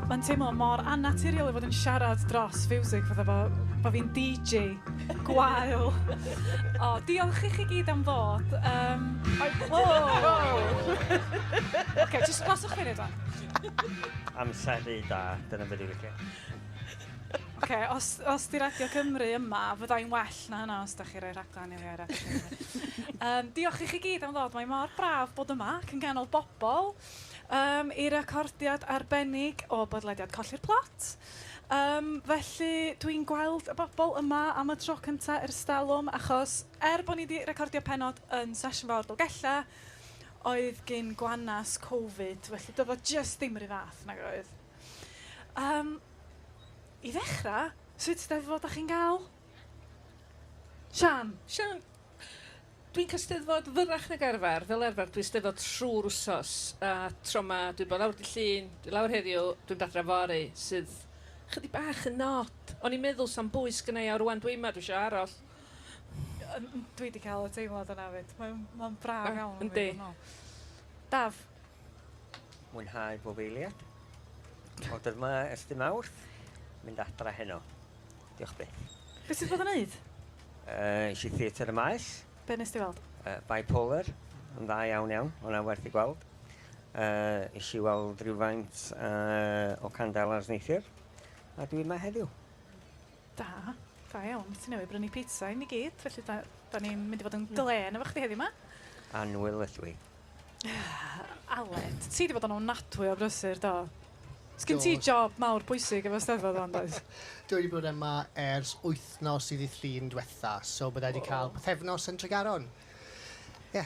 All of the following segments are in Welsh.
Mae'n teimlo mor annaturiol i fod yn siarad dros fiwsig fatha bo, bo fi'n DJ gwael. O, diolch i chi gyd am ddod. Wow! Oce, jyst glaswch funud wan. Amseru da, dyna beth dwi'n licio. Oce, os 'di Radio Cymru yma, fyddai'n well na hynna os da chi roi rhaglen i fi ar Radio Cymru. Diolch i chi gyd am ddod. Mae mor braf bod yma ac yn ganol bobl i recordiad arbennig o bodlediad Colli'r Plot. Felly, dwi'n gweld y bobl yma am y tro cynta ers talwm, achos er bod ni 'di recordio pennod yn Sesiwn Fawr Dolgellau, oedd gin gwanas Covid, felly doedd o jyst ddim yr un fath, nag oedd? I ddechrau, sut Steddfod dach chi'n gael? Siân? Siân, Dwi'n cael Steddfod fyrrach nag arfer. Fel arfer dwi'n Steddfod trwy'r wsos, a tro 'ma dwi 'di bod lawr dydd Llun, dwi lawr heddiw, dwi'n mynd adra fory, sydd chydig bach yn od. O'n i'n meddwl 'sa'm bwys gynna i, a rŵan dwi 'ma, dwi isio aros. Dwi 'di cael y teimlad yna 'fyd. Mae'n braf iawn. Yndi. Daf? Mwynhau bob eiliad. Bod yma ers dydd Mawrth, mynd adra heno. Diolch byth. Be ti 'di bod yn neud? Es i Theatr y Maes. Be nes di weld? Bipolar, yn dda iawn iawn, hwnna werth i gweld. Es i weld rhywfaint o Candelas neithiwr, a dwi yma heddiw. Da, da iawn. Ti newydd brynu pizza i ni gyd, felly da, da ni'n mynd i fod yn glên efo chdi heddiw 'ma. Annwyl ydw i. Aled, ti 'di bod yn ofnadwy o brysur, do? Sgin ti job mawr bwysig efo Steddfod ŵan, does? Dwi wedi bod yma ers wythnos i ddydd Llun dwetha, so bydda i wedi cael pythefnos yn Tregaron. Ie,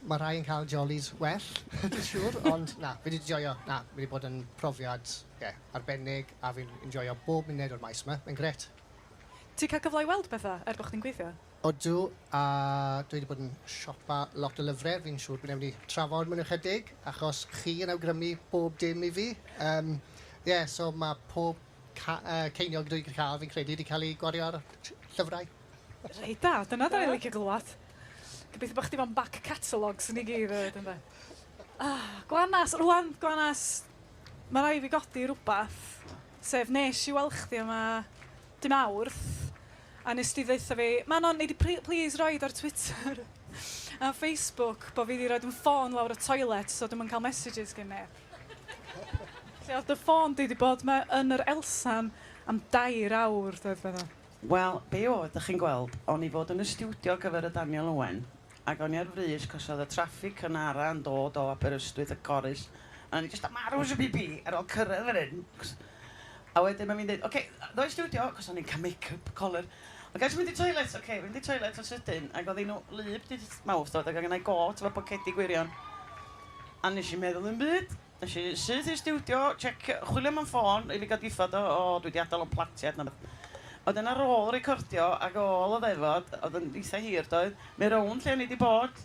mae rhai yn cael jollies well, dwi'n siŵr, ond na, fi wedi joio, na, mae wedi bod yn profiad, ie, arbennig, a fi'n enjoio bob munud o'r maes yma, mae'n grêt. Ti'n cael cyfle i weld pethau er bod chdi'n gweithio? Odw, a dwi wedi bod yn siopa lot o lyfrau, fi'n siŵr bydd e'n mynd i trafod mewn ychydig, achos chi yn awgrymu bob dim i fi. Yym, ie, so mae pob ca- yy ceiniog dwi 'di cael, fi'n credu, 'di cael ei gwario ar llyfrau. Reit da, dyna da ni'n licio glywed. Gobeithio bod chdi fo'n back catalogs ni gyd hefyd ynde. Ah, Gwanas, rwan Gwanas, mae rhaid fi godi rhywbeth, sef nes i weld chdi yma dy Mawrth, A nes di ddeutha fi, Manon, nei di plîs roid ar Twitter a Facebook bo' fi 'di roid 'yn ffôn lawr y toilet so dwi'm yn cael messages gin neb. Lle oedd dy ffôn di 'di bod 'ma yn yr Elsan am dair awr, doedd Beddw? Wel, be oedd, dach chi'n gweld, o'n i fod yn y stiwdio ar gyfer y Daniel Owen, ac o'n i ar frys 'cos oedd y traffig yn ara yn dod o Aberystwyth a Corris, a o'n i jyst am marw isio pî-pî ar ôl cyrraedd fan hyn, 'cos A wedyn mae fi'n deud, "ocê, ddo i stiwdio", cos o'n i'n cael make-up colur. "Ocê, jyst mynd i'r toilet, ocê, mynd i'r toilet yn sydyn." Ac oedd hi'n wlyb dydd Mawrth doedd, ac oedd gynna i got efo pocedi gwirion. A nes i'm meddwl ddim byd. Nes i syth i'r stiwdio, checio, chwilio am 'y ffôn i fi gael diffodd o, o, dwi 'di adael o'n platiad neu rywbeth. Wedyn ar ôl recordio ac ôl y ddefod, oedd yn eitha hir doedd, mynd rownd lle o'n i 'di bod,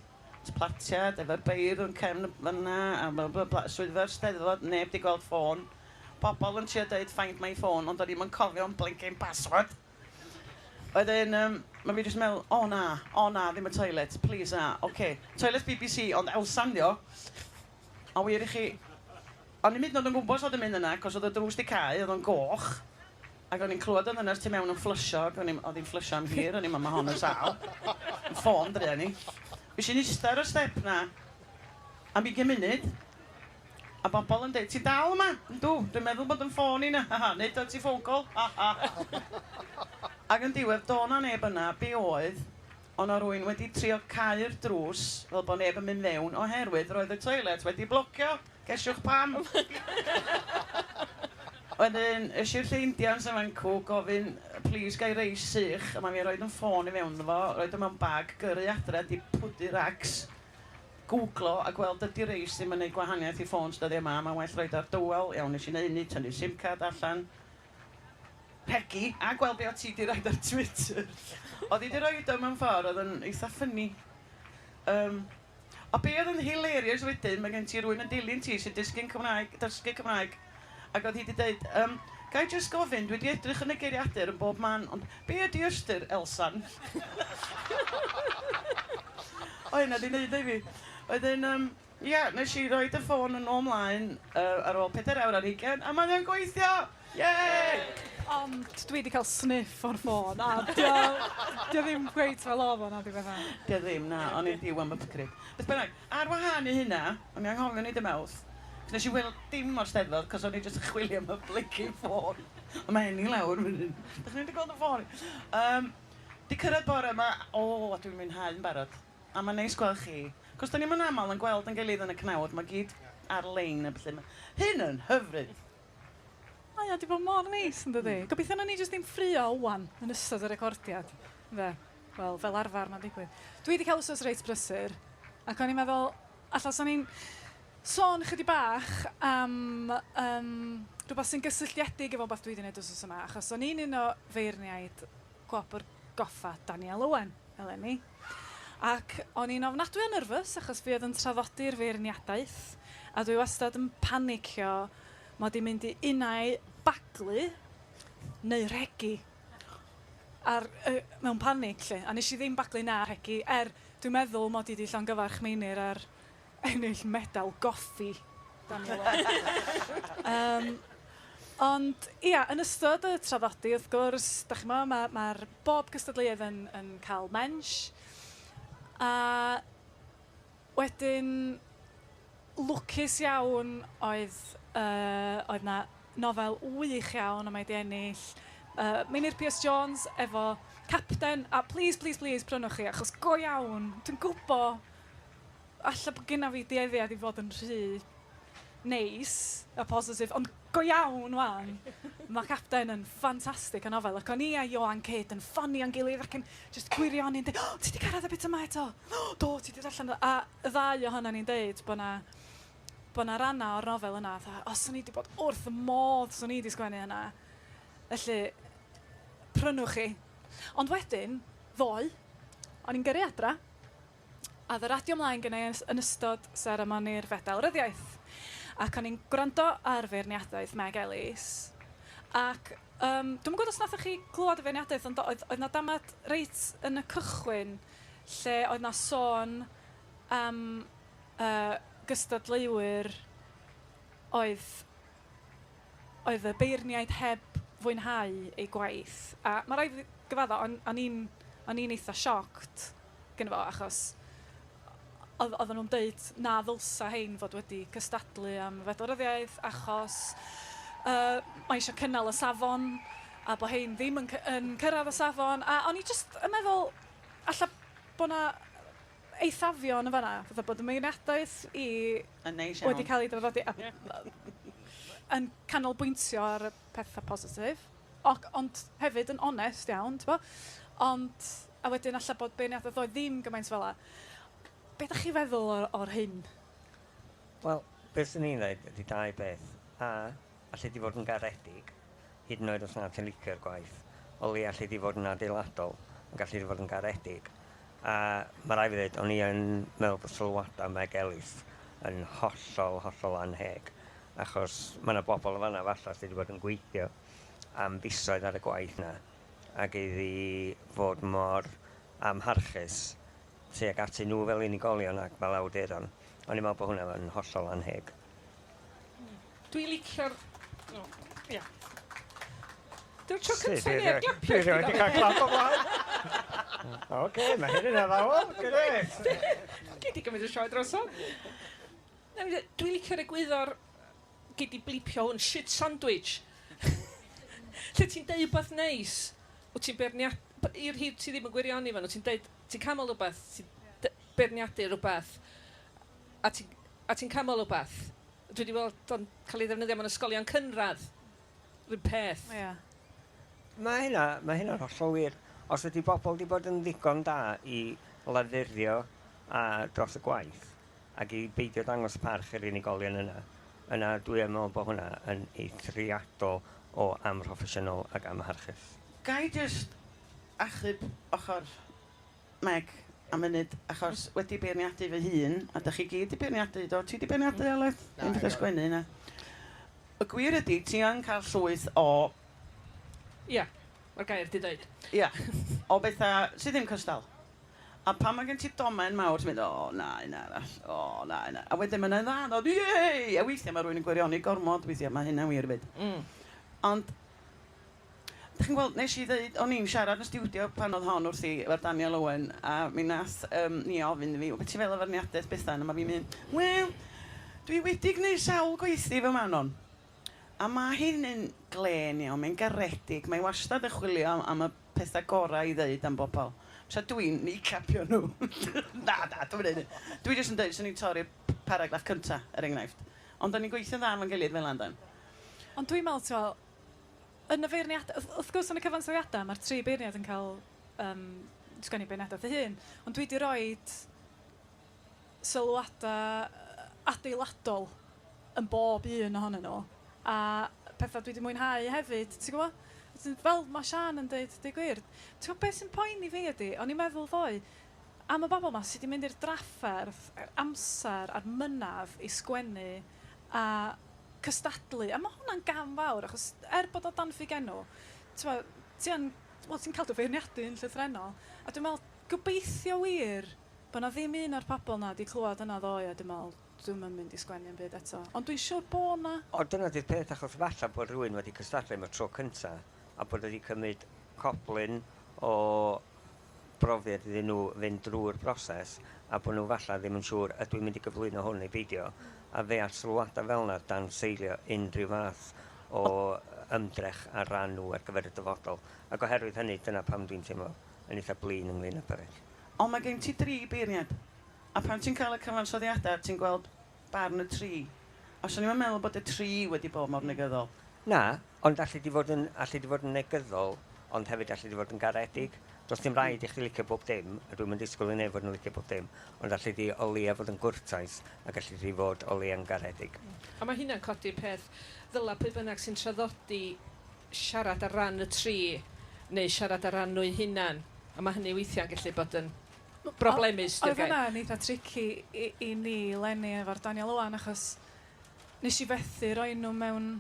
platiad efo'r beirdd yn cefn fan'na a bla bla bla, swyddfa'r Steddfod, neb 'di gweld ffôn. Pobl yn trio deud find my phone ond o'n i'm yn cofio'n blinking password. Wedyn yym ma' fi jyst yn meddwl o na, o na, ddim y toilet, plîs na, ocê. Toilet BBC ond Elsan 'di o. A wir i chi, o'n i'm hyd yn oed yn gwybod os oedd yn mynd yna achos oedd y drws 'di cau, oedd o'n goch. Ac o'n i'n clywed y ddynes tu mewn yn fflysio ac o'n i'n... oedd hi'n fflysio am hir, o'n i'n meddwl ma' hon yn sâl. Yn ffôn druan hi. Fues i'n ista ar y step 'na am ugain munud a bobl yn deud, "Ti'n dal yma?" "Yndw, dwi'n meddwl bod yn ffôn i 'na, ha ha, neu dod ti phone call, ha ha." Ac yn diwedd, do' 'na neb yna, be oedd, o' 'na rywun wedi trio cau'r drws fel bod neb yn mynd fewn oherwydd roedd y toilet wedi blocio. Gesiwch pam? Wedyn es i'r lle Indians yn fancw, gofyn plîs ga i reis sych, a ma' fi roid yn ffôn i fewn iddo fo, roid o mewn bag, gyrru adre, 'di pwdu racs, gwglo a gweld dydi reis ddim yn neud gwahaniaeth i ffôns dyddia 'ma, ma'n well roid o ar dywel, iawn nes i neud 'ny, tynnu sim card allan, rhegi, a gweld be o' ti 'di roid ar Twitter. O'dd hi 'di roid o mewn ffordd o'dd yn eitha ffyni. Yym. A be oedd yn hilarious wedyn, mae gen ti rywun yn dilyn ti sy'n dysgu'n Cymraeg, dysgu Cymraeg, ac oedd hi 'di deud, yym, ga i jyst gofyn, dwi 'di edrych yn y geiriadur yn bob man, ond be ydi ystyr Elsan? O hynna 'di neud o i fi. Wedyn, yym... Ia, nes i roid y ffôn yn ôl mlaen yy ar ôl pedair awr ar hugain, a mae o'n gweithio! Yay! Ond dwi 'di cael sniff o'r ffôn, a 'di o 'di o ddim cweit fel oedd o na diweddar. 'Di o ddim, na, o'n i'n byw am upgrade. Beth bynnag, ar wahân i hynna, o'n i anghofio neud y mawrth, 'cos nes i weld dim o'r Steddfod, 'cos o'n i jyst yn chwilio am y blincin ffôn. Ond mae 'en i lawr fan hyn. Dach chi'n mynd i gweld y ffôn i? Yym, 'di cyrraedd bore 'ma, o, a dwi'n mwynhau'n barod. A mae'n neis gweld chi. 'Cos 'dan ni'm yn aml yn gweld ein gilydd yn y cnawd, mae gyd ar-lein a ballu. Ma' hyn yn hyfryd! Mae o 'di bod mor neis yn dydi? Gobeithio nawn ni jyst ddim ffraeo ŵan yn ystod y recordiad, ynde? Wel, fel arfer mae'n digwydd. Dwi 'di cael wsos reit brysur, ac o'n i'n meddwl, alla 'sa ni'n sôn chydig bach am yym rhywbeth sy'n gysylltiedig efo wbath dwi 'di wneud wsos yma, achos o'n i'n un o feirniaid Gwobr Goffa Daniel Owen eleni, ac o'n i'n ofnadwy o nyrfys achos fi oedd yn traddodi'r feirniadaeth, a dwi wastad yn panicio mod i'n mynd i unai baglu neu rhegi ar, yy, mewn panig 'lly, a nes i ddim baglu na rhegi, er dwi'n meddwl mod i 'di llongyfarch Meinir ar ennill medal goffi Daniel Owen. Yym, ond ia, yn ystod y traddodi wrth gwrs, dach chimod, ma' ma'r bob cystadleuaeth yn yn cael mensh, a wedyn lwcus iawn oedd yy oedd 'na nofel wych iawn a mae 'di ennill yy Meinir Pierce Jones efo Capten, a plîs plîs plîs prynwch chi achos go iawn, dwi'n gwbo alla bod gynna fi dueddiad i fod yn rhy neis a positif, ond go iawn 'wan, ma' Capten yn ffantastig o nofel, ac o'n i a Ioan Kidd yn ffonio'n gilydd ac yn jyst gwirioni'n deud, "O, ti 'di cyrraedd y bit yma eto? O, do, ti 'di darllen o?" A y ddau ohonon ni'n deud bod 'na bod 'na rannau o'r nofel yna fatha, "O, 'swn i 'di bod wrth fy modd 'swn i 'di sgwennu hynna." Felly, prynwch chi. Ond wedyn, ddoe, o'n i'n gyrru adra, A oedd y radio mlaen gynna i yn ystod seremoni'r Fedal Ryddiaith. Ac o'n i'n gwrando ar feirniadaeth Meg Elis. Ac yym dwi'm yn gwybod os wnaethoch chi glywed y feirniadaeth, ond oedd oedd 'na damad reit yn y cychwyn lle oedd 'na sôn am yy gystadleuwyr oedd oedd y beirniaid heb fwynhau eu gwaith. A ma' raid fi gyfadda, o'n o'n i'n o'n i'n eitha shocked gynno fo, achos oedd oedden nhw'n deud na ddylsa hein fod wedi cystadlu am y Fedal Ryddiaith achos yy mae isio cynnal y safon a bo' hein ddim yn cy- yn cyrraedd y safon. A o'n i jyst yn meddwl alla bo' 'na eithafion yn fan'na, fatha bod y meirniadaeth i Yn neis iawn. wedi cael ei draddodi a yn canolbwyntio ar y pethau positif, ac, ond hefyd yn onest iawn, tibod? Ond, a wedyn alla bod beirniadaeth ddoe ddim gymaint fel 'na. Be dach chi'n feddwl o'r, o'r hyn? Wel, be swn i'n ddeud ydy dau beth. A, alli di fod yn garedig, hyd yn oed os na ti'n licio'r gwaith, o leia alli di fod yn adeiladol, ond galli di fod yn garedig. A ma' raid fi ddeud, o'n i yn meddwl bod sylwadau Meg Elis yn hollol, hollol annheg, achos ma' 'na bobl yn fan'na falla sydd wedi bod yn gweithio am fisoedd ar y gwaith 'na, ac iddi fod mor amharchus tuag atyn nhw fel unigolion ac fel awduron, o'n i'n meddwl bod hwnna yn hollol annheg. Dwi'n licio'r... O, ia. Dyw'r tro cyntaf i neb glapio Dwi rioed 'di cael clap o blaen. Oce, mae hyn yn addawol. Grêt. Gei di gymryd y sioe drosodd. Dwi'n licio'r egwyddor, gei di blipio hwn, shit sandwich. Lle ti'n deud wbath neis, wyt ti'n beirniad... I'r rhif ti ddim yn gwirioni efo nhw, ti'n deud, ti'n canmol rywbeth, ti'n beirniadu rywbeth, a ti'n a ti'n canmol rywbeth. Dwi 'di weld o'n cael ei ddefnyddio mewn ysgolion cynradd, 'run peth. Ia. Mae hynna, mae hynna'n hollol wir. Os ydy bobl 'di bod yn ddigon da i lafurio a dros y gwaith ac i beidio dangos parch i'r unigolion yna, yna dwi yn meddwl bod hwnna yn eithriadol o amhroffesiynol ac amharchus. Ga i jyst achub ochr Meg, am munud, achos wedi beirniadu fy hun, a dach chi gyd 'di beirniadu, do? Ti 'di beirniadu, Aled? Na, Ddim pethau sgwennu, na. Y gwir ydi, ti yn cael llwyth o... Ia, mae'r gair 'di dweud. Ia, o bethau sydd ddim cystal. A pan mae gen ti domen mawr, ti'n mynd, o, na, un arall, o, na, un arall. A wedyn mae'n dda, dod, iei! A weithiau mae rhywun yn gwirioni gormod, weithiau mae hynna'n wir 'fyd. Ond, dach chi'n gweld, nes i ddeud, o'n i'n siarad yn y stiwdio pan oedd hon wrthi efo'r Daniel Owen, a mi nath yym Nia ofyn i fi, "Be ti'n feddwl o feirniadaeth Bethan?" A ma' fi'n mynd, "Wel, dwi wedi gwneud sawl gweithdy efo Manon, a ma' hi'n un glên iawn, mae'n garedig, mae wastad yn chwilio am y pethau gorau i ddeud am bobl. So dwi'n kneecapio nhw. Na, na, dwi'm yn neud hynny. Dwi jyst yn deud, 'swn i'n torri'r paragraff cynta, er enghraifft. Ond 'dan ni'n gweithio'n dda efo'n gilydd fel 'na yndan? Ond dwi'n meddwl, ti'n yn y feirniad... Wrth gwrs, yn y cyfansoddiadau, mae'r tri beirniad yn cael um, sgwennu beirniadaeth eu hun, ond dwi wedi rhoi sylwadau adeiladol yn bob un ohonyn nhw, a pethau dwi wedi mwynhau hefyd, ti'n gwybod? Fel mae Siân yn deud, deud gwir. Ti'n gwybod beth sy'n poeni fi ydy, o'n i'n meddwl ddoe, am y bobl 'ma sy 'di mynd i'r drafferth, yr amser a'r mynadd i sgwennu a cystadlu, a ma' hwnna'n gam fawr, achos er bod o dan ffugenw, timod, ti yn, wel, ti'n cael dy feirniadu yn llythrennol, a dwi'n meddwl, gobeithio wir bod 'na ddim un o'r pobl 'na 'di clywed hynna ddoe a 'di meddwl, dwi'm yn mynd i sgwennu 'm byd eto, ond dwi'n siwr bo' 'na. Ond dyna 'di'r peth, achos falla bod rhywun wedi cystadlu am y tro cynta a bod o 'di cymryd coblyn o brofiad iddyn nhw fynd drwy'r broses a bod nhw falla ddim yn siŵr ydw i'n mynd i gyflwyno hwn neu beidio, a fe all sylwadau fel 'na danseilio unrhyw fath o ymdrech ar ran nhw ar gyfer y dyfodol. Ac oherwydd hynny, dyna pam dwi'n teimlo yn eitha blin ynglyn â peth. Ond mae gen ti dri beirniad, a pan ti'n cael y cyfansoddiadau, ti'n gweld barn y tri. A 'swn i'm yn meddwl bod y tri wedi bod mor negyddol. Na, ond alli di fod yn, alli di fod yn negyddol, ond hefyd alli di fod yn garedig. Does dim rhaid i chdi licio bob dim, a dwi'm yn disgwyl i neb fod yn licio bob dim, ond alli di o leia fod yn gwrtais, ac alli di fod o leia'n garedig. A mae hynna'n codi'r peth, ddyla pwy bynnag sy'n traddodi siarad ar ran y tri, neu siarad ar ran nhw'u hunan, a mae hynny weithiau'n gallu bod yn broblemus, di'r gair. Oedd hwnna'n eitha tricky i, i ni 'leni efo'r Daniel Owen, achos nes i fethu rhoi nhw mewn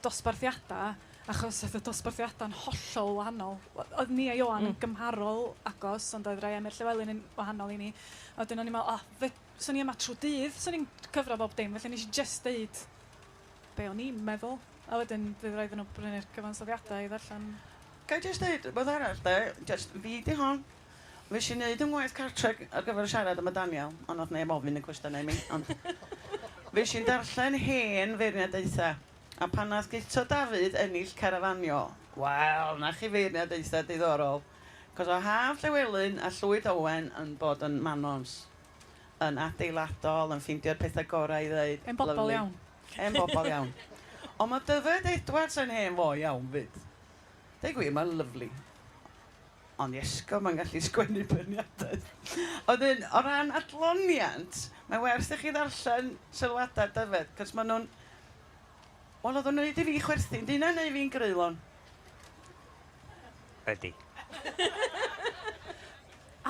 dosbarthiadau, achos oedd y dosbarthiadau'n hollol wahanol. Oedd ni a Ioan yn gymharol agos, ond oedd rai Emyr Llywelyn yn wahanol i ni. A wedyn o'n i'n meddwl, o, fe, 'swn i yma trwy dydd, 'swn i'n cyfro bob dim, felly nes i jyst deud be o'n i'n meddwl. A wedyn fydd raid iddyn nhw brynu'r cyfansoddiadau i ddarllen. Ga i jyst deud rhywbeth arall de, jyst fi 'di hon. Fues i'n neud 'y ngwaith cartre ar gyfer siarad am y Daniel, ond nath neb ofyn y cwestiynau i mi, ond fues i'n darllen hen feirniadaethau, a pan nath Guto Dafydd ennill carafanio, wel, 'na chi feirniadaethau diddorol, 'cos o' Haf Llewelyn a Llwyd Owen yn bod yn manons, yn adeiladol, yn ffeindio'r pethau gorau i ddeud. Hen bobl iawn. Hen bobl iawn. Ond ma' Dyfed Edwards yn hen foi iawn 'fyd. Deud gwir, mae'n lyfli. Ond iesgob, mae'n gallu sgwennu beirniadaeth. Wedyn, o ran adloniant, mae werth i chi ddarllen sylwadau Dyfed, cos maen nhw'n... Wel, oedden nhw'n neud i fi chwerthin. 'Di hynna'n neud fi'n greulon? Ydy.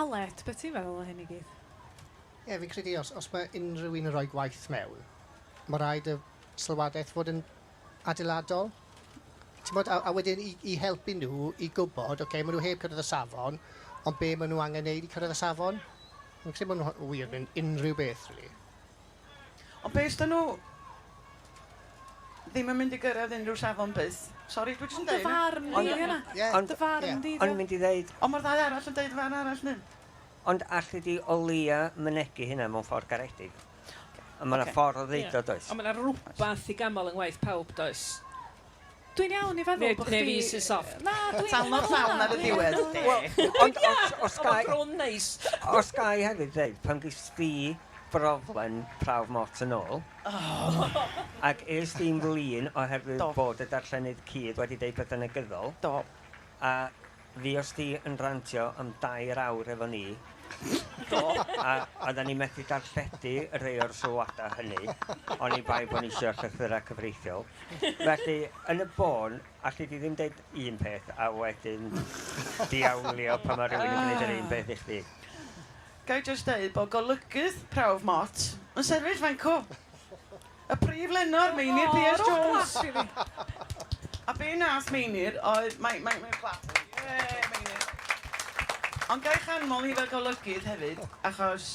Aled, be ti'n feddwl o hyn i gyd? Ie, fi'n credu os, os mae unrhyw un yn rhoi gwaith mewn, mae rhaid y sylwadaeth fod yn adeiladol. Timod, a, a wedyn i, i helpu nhw i gwybod, oce, okay, maen nhw heb cyrraedd y safon, ond be maen nhw angen neud i cyrraedd y safon? Fi'n credu bod nhw'n wir yn unrhyw beth, really. Ond be os 'dyn nhw ddim yn mynd i gyrraedd unrhyw safon byth? Sori, dwi jyst yn Dy deud. farn di yna. Ond- Dy farn di. O'n i'n mynd i ddeud... Ond mae'r ddau arall yn deud farn arall, yndyn? Ond alli di o leia mynegi hynna mewn ffordd garedig. A mae 'na Ocê. ffordd o ddeud o, does? Ond mae 'na rywbeth i ganmol yng ngwaith pawb, does? Dwi'n iawn i feddwl Neu- bo' chdi... neu fi sy'n soft. Na, dwi'n... Talnog llawn ar y diwedd, de. Wel, ond os, os Oedd ga o'n i... grwn neis. Os ga i hefyd ddeud, pan ges di broflen prawf mot yn ôl, ac es di'n flin oherwydd Do. bod y darllenydd cudd wedi deud pethau negyddol, Do. a Fuost ti yn rantio am dair awr efo ni. Do. A oeddan ni methu darlledu rhei o'r sylwadau hynny, oni bai bod ni eisiau llythyrau cyfreithiol. Felly, yn y bôn, alli di ddim deud un peth a wedyn diawlio pan mae rhywun yn gwneud yr un peth i chdi. Ga i jyst deud bod golygydd prawf Mot yn sefyll fan 'cw. Y prif lenor, Meinir Pierce Jones. A be nath Meinir oedd... Mae, mae, mae clap. Ie, Meinir. Ond ga i chanmol hi fel golygydd hefyd, achos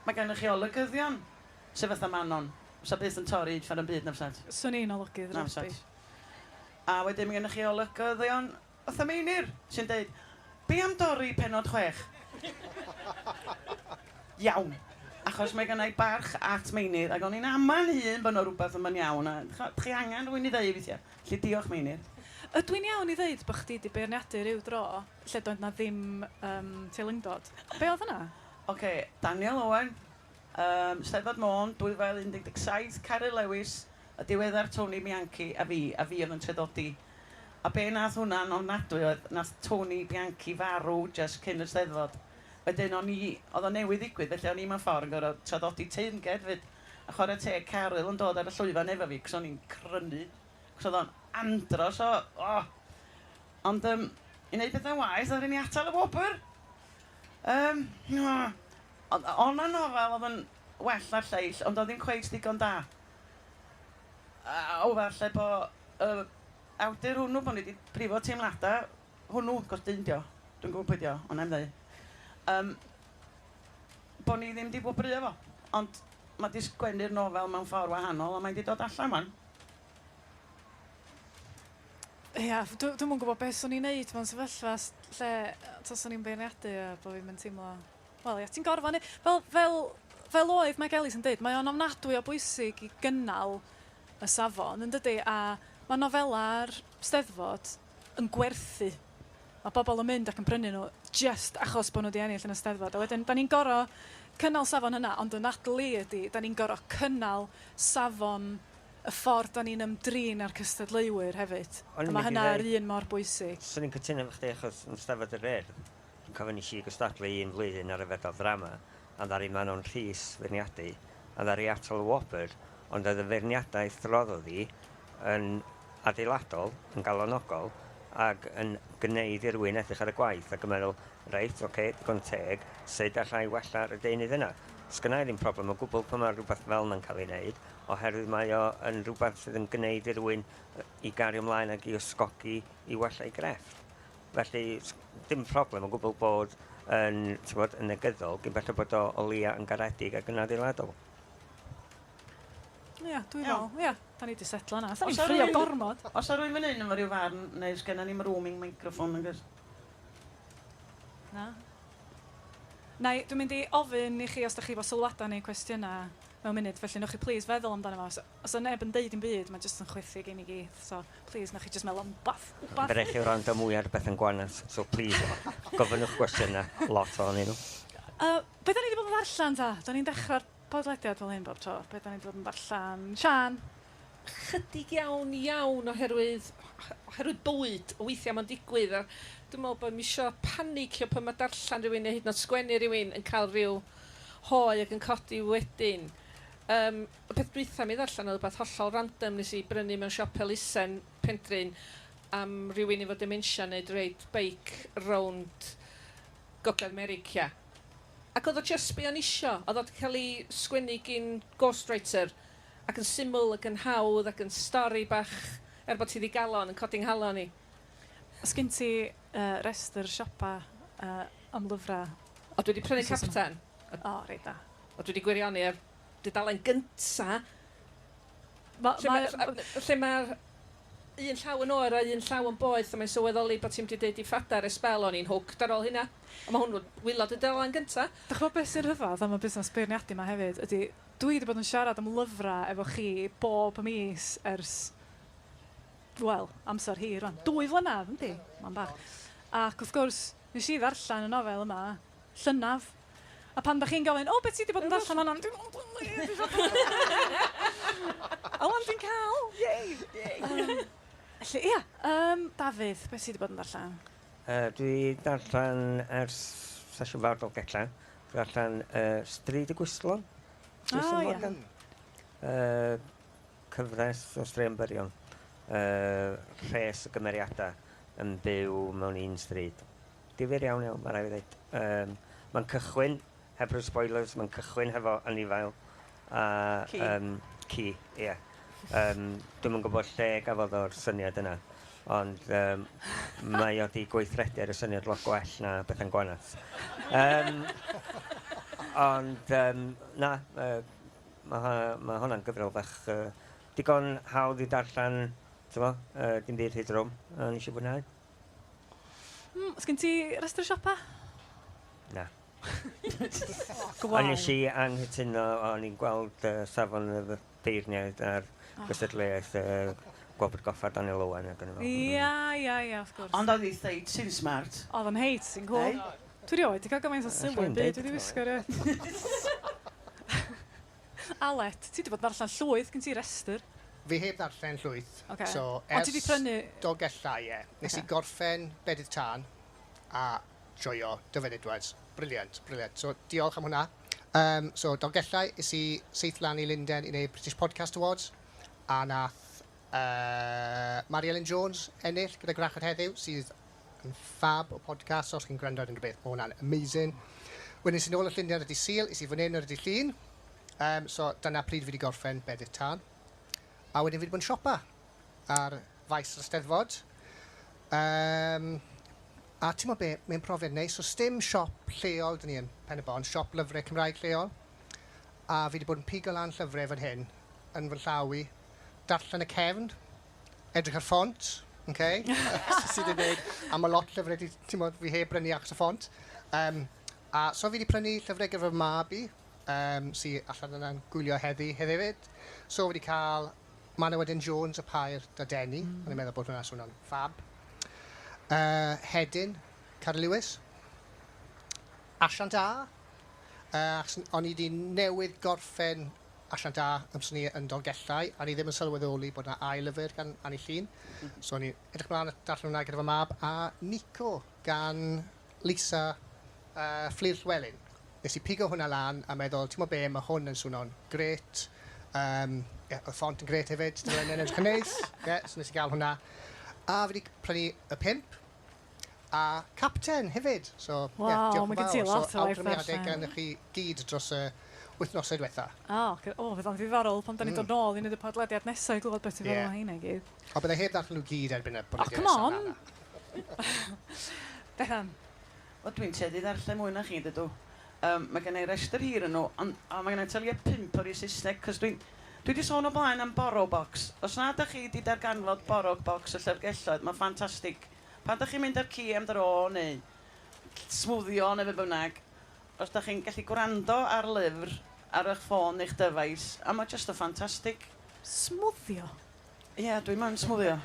mae gennych chi olygyddion sy fatha Manon. Sa byth yn torri uffar yn byd na fysat? Swn i'n olygydd Na rygbi. fysat. A wedyn mae gennych chi olygyddion fatha Meinir, sy'n deud, be am dorri pennod 6? Iawn. Achos mae gynna i barch at Meinir, ac o'n i'n ama'n hun bod 'na rywbeth ddim yn iawn, a chi angen rhywun i ddeud weithiau. Felly diolch Meinir. Ydw i'n iawn i ddeud bod chdi 'di beirniadu ryw dro lle doedd 'na ddim yym teilyngdod? Be oedd hwnna? Ocê, Daniel Owen, yym Steddfod Môn 2017, Caryl Lewis, y diweddar Tony Bianchi a fi, a fi oedd yn traddodi. A be nath hwnna'n ofnadwy oedd, nath Tony Bianchi farw jyst cyn y Steddfod. Wedyn o'n i, oedd o newydd ddigwydd, felly o'n i mewn ffordd yn gorfod traddodi teyrnged 'fyd. A chwarae teg, Caryl yn dod ar y llwyfan efo fi, cos o'n i'n crynu. Cos oedd o'n andros o... oh! Ond yym, i wneud pethau'n waeth, ddaru ni atal y wobr! Yym, ond oedd 'na nofel oedd yn well na'r lleill, ond oedd ddim cweit digon da. A o, falle bo' y awdur hwnnw, bo' ni 'di brifo teimladau hwnnw, cos dyn 'di o, dwi'n gwybod pwy 'di o, ond wna i'm ddeud, yym, bo' ni ddim 'di gwobrwyo fo. Ond ma' 'di sgwennu'r nofel mewn ffordd wahanol a mae 'di dod allan 'wan. Ia, dwi'm yn gwybod beth 'swn i'n wneud mewn sefyllfa lle taswn i'n beirniadu a bod fi'm yn teimlo... Wel ia, ti'n gorfod neu-... Fel fel fel oedd Mike Ellis yn deud, mae o'n ofnadwy o bwysig i gynnal y safon, yn dydi? A mae nofelau'r Steddfod yn gwerthu. Mae bobl yn mynd ac yn prynu nhw jyst achos bod nhw 'di ennill yn y Steddfod. A wedyn, dan ni'n gorfod cynnal safon hynna, ond y nadl i ydy, dan ni'n gorfod cynnal safon y ffordd dan ni'n ymdrin â'r cystadleuwyr hefyd. O'n A i'n mae mynd i hynna yr ddeud... un mor bwysig. 'Swn i'n cytuno efo chdi achos yn Steddfod yr Urdd, dwi'n cofio nes i gystadlu un flwyddyn ar y fedal ddrama, a ddaru Manon Rhys feirniadu, a ddaru atal y wobr, ond oedd y feirniadaeth roddodd hi yn adeiladol, yn galonogol, ac yn gwneud i rywun edrych ar y gwaith ac yn meddwl, reit, ocê, digon teg, sut alla i wella ar y deunydd yna? Sgynna i ddim problem o gwbl pan mae rhywbeth fel yna'n cael ei wneud, oherwydd mae o yn rhywbeth sydd yn gwneud i rywun i gario ymlaen ac i ysgogi i wella ei grefft. Felly, dim problem o gwbl bod yn, ti'n yn negyddol, gyn belled bod o o leia yn garedig ac yn adeiladol. Ia, dwi'n meddwl, ia, da ni 'di setlo hwnna. Os Oes ni'n 'na ffraeo rywun- gormod. Oes 'na rywun fan hyn efo ryw farn, neu sgenna ni'm roaming microphone nagoes? Na. Na i, dwi'n mynd i ofyn i chi os da chi efo sylwadau neu cwestiynau mewn munud, felly newch chi please feddwl amdano fo. Os, os yna neb yn deud dim byd, mae jyst yn chwythu gen i gyd, so please newch chi jyst meddwl am wbath, wbath. Fe raid chi wrando mwy ar Bethan Gwanas, so please, gofynnwch gwestiynau, lot ohonyn nhw. Be da ni 'di bod yn ddarllen ta? Da ni'n dechrau'r podlediad fel hyn bob tro. Be da ni 'di bod yn darllen? Siân? Chydig iawn, iawn oherwydd, oherwydd bywyd, weithiau mae'n digwydd a dwi'n meddwl bod mi isio panicio pan mae darllen rhywun neu hyd yn oed sgwennu rhywun yn cael rhyw hoe ac yn codi wedyn. Um, y peth dwytha mi ddarllen oedd rhywbeth hollol random nes i brynu mewn siop elusen Penrhyn am rhywun efo dementia neu reid beic rownd Gogledd America. Ac oedd o just be o'n isio. Oedd o 'di cael ei sgwennu gin ghostwriter ac yn syml ac yn hawdd ac yn stori bach, er bod ti ddigalon, yn codi nghalon i. Oes gen ti restr siopa am lyfrau? O, dwi 'di prynu Capten. O, reit da. O, dwi 'di gwirioni ar dudalen gynta. Ma, Lle mae... ma' lle ma'r un llaw yn oer a un llaw yn boeth a mae'n sylweddoli bod ti'm 'di deud i ffadar ers sbel o'n i'n hooked ar ôl hynna. A ma' hwn waelod y dudalen gynta. Dach chi'n gwybod beth sy'n rhyfedd am y busnes beirniadu 'ma hefyd ydy dwi 'di bod yn siarad am lyfrau efo chi bob mis ers, wel, amser hir rŵan. 2 flynedd, yndi? Mam bach. Ac wrth gwrs, nes i ddarllen y nofel yma llynedd. A pan dach chi'n gofyn, "O, beth ti 'di bod yn darllen Manon?" Dwi'n A wan dwi'n cael, yay! Felly, ia, Dafydd, beth ti 'di bod yn darllen? Dwi darllen ers sesiwn fawr Dolgellau. Dwi darllen Stryd y Gwystlon. O, ia. Cyfres o straeon byrion. Rhes o gymeriadau yn byw mewn un stryd. Difyr iawn iawn, mae rhaid i ddweud. Mae'n cychwyn, heb rhyw spoilers, mae'n cychwyn hefo anifail. A, Ci. Um, ci, ie. Um, Dwi'm yn gwybod lle gafodd o'r syniad yna. Ond um, mae o 'di gweithredu ar y syniad lot gwell na Bethan Gwanas. Um, ond um, na, uh, mae, ma hwnna'n gyfrol fach uh, digon hawdd i darllen, ti'n uh, dim byd rhy drwm, a nes i fwynhau. Os gen ti restr siopa? Na. Oh, Ond nes i anghytuno, o'n i'n gweld uh, safon y beirniaid ar oh. gystadleuaeth uh, Gwobr Goffa Daniel Owen. Ac o'n i'n meddwl, Ia, ia, ia, wrth gwrs. Ond oedd ei theit sy'n smart. Oedd o'n heit sy'n cool. Dwi rioed 'di cael gymaint o sylw yn byd dwi 'di wisgo erioed. Aled, ti 'di bod yn darllen llwyth, gen ti restr. Fi heb ddarllen llwyth. Ocê. So Ond ti 'di ers prynu... Dolgellau, ie. Nes i Ocê. gorffen Bedydd Tân a joio Dyfed Edwards. Brilliant, brilliant. So diolch am hwnna. Um, so Dolgellau, es i syth lan i Lunden i wneud British Podcast Awards a nath uh, Mary Ellen Jones ennill gyda Gwrachod Heddiw, sydd yn fab o podcast, os chi'n gwrando ar unrhyw beth, mae hwnna'n amazing. Wedyn es i nôl y Llundain ar y dydd Sul, es i fan hyn ar y dydd Llun. Um, so dyna pryd fi wedi gorffen Bedydd Tân. A wedyn fi wedi bod yn siopa ar faes yr Eisteddfod. Um, a ti'n meddwl be, mae'n profiad neis. So sdim siop lleol, dyn ni yn Pen y Bont, siop lyfrau Cymraeg lleol. A fi wedi bod yn pigo lan llyfrau fan hyn, yn fy llaw i, darllen y cefn, edrych ar ffont, okay? Sydd wedi gwneud, a mae lot llyfrau, di, ti'n modd, fi heb brynu achos y ffont. Um, a so fi wedi prynu llyfrau gyda fy mab i, um, sy allan yna'n gwylio heddi hefyd. So fi wedi cael Manawydyn Jones, y pair Dadeni. O'n i'n meddwl bod hwnna'n swnio'n fab. Hedyn, Caryl Lewis. Asiant A, achos o'n i wedi newydd gorffen Asiant A amser ni yn Dolgellau, a o'n i ddim yn sylweddoli bod 'na ail lyfr gan Anni Llŷn. So o'n i'n edrych mlaen at darllen hwnna gyda fy mab, a Nico gan Lisa uh, Fflur Llewelyn. Nes i pigo hwnna lan a meddwl, ti'n gwybod be, mae hwn yn swnio'n grêt. Um, yeah, oedd ffont yn grêt hefyd, dyna yn edrych yn neis. Yeah, so nes i gael hwnna. A fi wedi prynu y pump, a Capten hefyd. So, Waw, yeah, diolch mae yn gen ti fawr. lot So, o waith awgrymiadau darllen. gan chi gyd dros y wythnosau diwetha. O, oh, oh, fydd o'n ddiddorol pan da ni'n dod nôl i wneud y podlediad nesaf i glywed beth ti'n feddwl Ie. o heina i gyd. O, byddai heb ddarllen nhw gyd erbyn y Oh, podlediad come nesaf, on! na, na. Bethan. Wel, dwi'n tueddu i ddarllen mwy na chi, dydw. Um, mae gen i restr hir yn nhw, ond a mae gen i talu pump o'r i Saesneg, cos dwi'n... Dwi wedi sôn o blaen am Borrow Box. Os na ydych chi wedi darganfod Borrow Box y llyfrgelloedd, mae'n ffantastig. Pan ydych chi'n mynd â'r ci am dro neu smwddio neu be bynnag, os ydych chi'n gallu gwrando ar lyfr ar eich ffôn neu'ch dyfais, a mae just yn ffantastig. Smwddio? Ie, yeah, dwi'n mynd smwddio.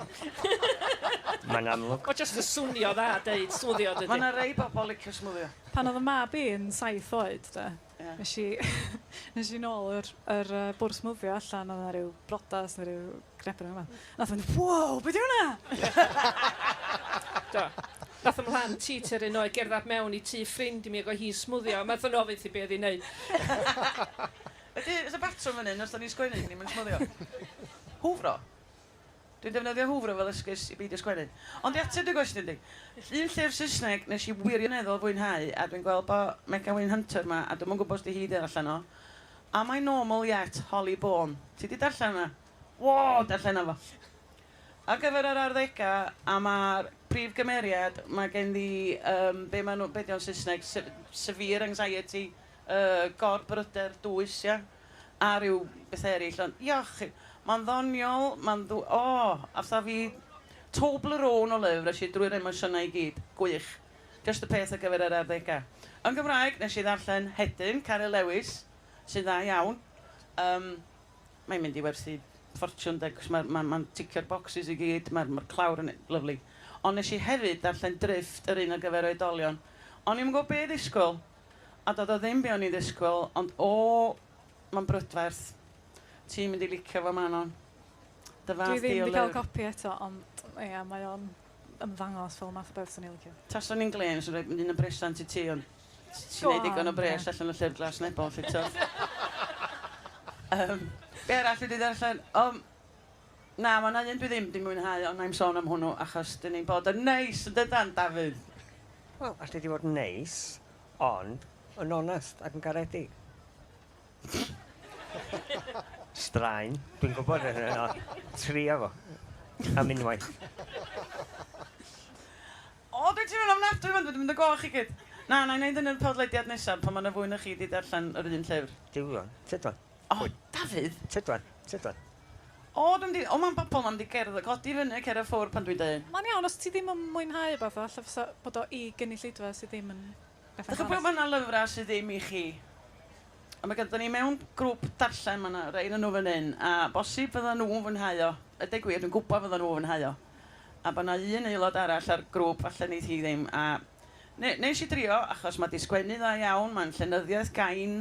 Mae'n amlwg. Mae jyst y swnio dda, deud smwddio, dydy. Mae yna rei bobl licio smwddio. Pan oedd y mab i yn 7 oed, de, Ie. nes i, nes i nôl yr, yr uh, bwrdd smwddio allan, oedd 'na ryw brodas neu ryw gnebyn yma. Nath o'n mynd, wow, beth yw hwnna? Do. Nath ymhlant ti tua'r un oed gerdded mewn i tŷ ffrind i mi ac oedd hi'n smwddio, a nath o'n ofyn i be oedd hi'n neud. Ydy, oes y batrwm fan hyn, os da ni'n sgwennu, ni'n mynd smwddio? Hwfro. Dwi'n defnyddio hwfro fel esgus i beidio sgwennu. Ond i ateb dy gwestiwn di, un llyfr Saesneg nes i wirioneddol fwynhau, a dwi'n gweld bod Megan Wyn Hunter ma, a dwi'm yn gwybod os di hi 'di darllen o, Am I Normal Yet, Holly Bourne. Ti di darllen hwnna? Wo, darllen fo. Ar gyfer yr arddegau, a mae'r prif gymeriad, mae gen di, um, be maen nhw, be di o'n Saesneg, se severe anxiety, gorbryder dwys, ia? A rhyw beth eraill, ond iach, mae'n ddoniol, mae'n ddw... O, oh, a fatha fi Toblerone o lyfr, es i drwy'r emosiynau i gyd, gwych. Just y peth ar gyfer yr arddegau. Yn Gymraeg, nes i ddarllen Hedyn, Caryl Lewis, sy'n dda iawn. Um, mae'n mynd i werthu ffortiwn, de, cos mae'n ma, ma ticio'r boxes i gyd, mae'r ma clawr yn lyfli. Ond nes i hefyd darllen Drifft, yr un ar gyfer oedolion. O'n i'm yn gwybod be ddisgwyl, a doedd o ddim be o'n i'n ddisgwyl, ond o, mae'n brydferth. Ti'n mynd i licio fo, Manon. Dy fath Dwi di ddim o wedi cael lyfr. copi eto, ond ia, mae o'n ymddangos fel math o beth sy'n ei licio. Taswn i'n glên, sy'n rhaid mynd un yn bresant i ti, ond ti'n Go neud digon o on, bres ie. allan o llyfr glas Nebo, lle tough. um, be arall dwi wedi darllen? Um, na, mae yna un dwi ddim wedi mwynhau, ond na'i'm sôn am hwnnw, achos dyn ni'n bod yn neis, yn dydan, Dafydd? Wel, allu di fod yn neis, ond yn onest ac yn garedig. Straen, dwi'n gwybod yn yno. Trio fo. Am unwaith. O, dwi'n teimlo'n ofnadwy 'wan, dwi 'di mynd yn goch i gyd. Na, na i wneud yn y podlediad nesaf pan mae 'na fwy na chi 'di darllen yr un llyfr. Duw rwan, tyd wan. O, Dafydd! Tyd wan, tyd wan. O, dwi'n mynd i... O, mae'n bobl 'ma'n mynd i gerdded, codi fyny a cerdded ffwrdd pan dwi'n deud. Mae'n iawn os ti ddim yn mwynhau rhywbeth, falle fysa bod o i gynulleidfa sydd ddim yn Bethan Dach chi'n gwybod Harris. mae 'na lyfrau sydd ddim i chi. A mae gyda ni mewn grŵp darllen, mae 'na rei ohonyn nhw fan hyn, a bosib fyddan nhw'n fwynhau o. A deud gwir, dwi'n gwybod fyddan nhw'n fwynhau o. A bod 'na un aelod arall ar grŵp, falle neith hi ddim, a ne- nes i drio, achos mae 'di sgwennu dda iawn, mae'n llenyddiaeth gain,